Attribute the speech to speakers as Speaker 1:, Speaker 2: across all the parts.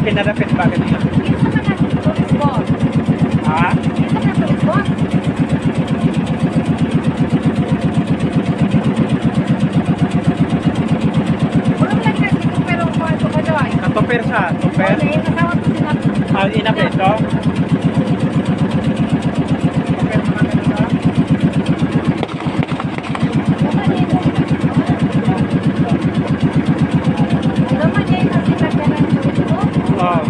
Speaker 1: Pinadapit ba kanina?
Speaker 2: Kinsa man ang tourist board?
Speaker 1: Ha?
Speaker 2: Kinsa man ang tourist board? Wala mo lagi na pero kung ito ko doy.
Speaker 1: Katuper sa, tuper.
Speaker 2: Okay, asawa ko sinap.
Speaker 1: Ah, inapit ito. Tuper naman ito.
Speaker 2: Naman niya yung sinagyan ng tourist board.
Speaker 1: Oh.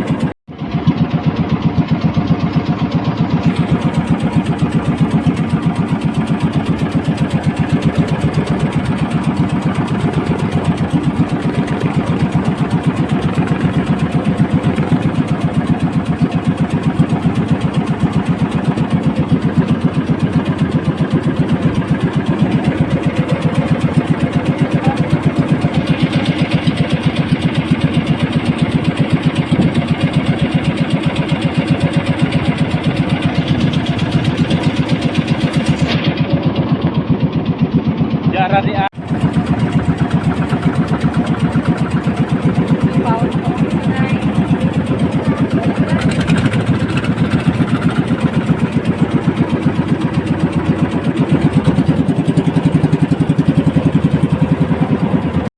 Speaker 1: Diara di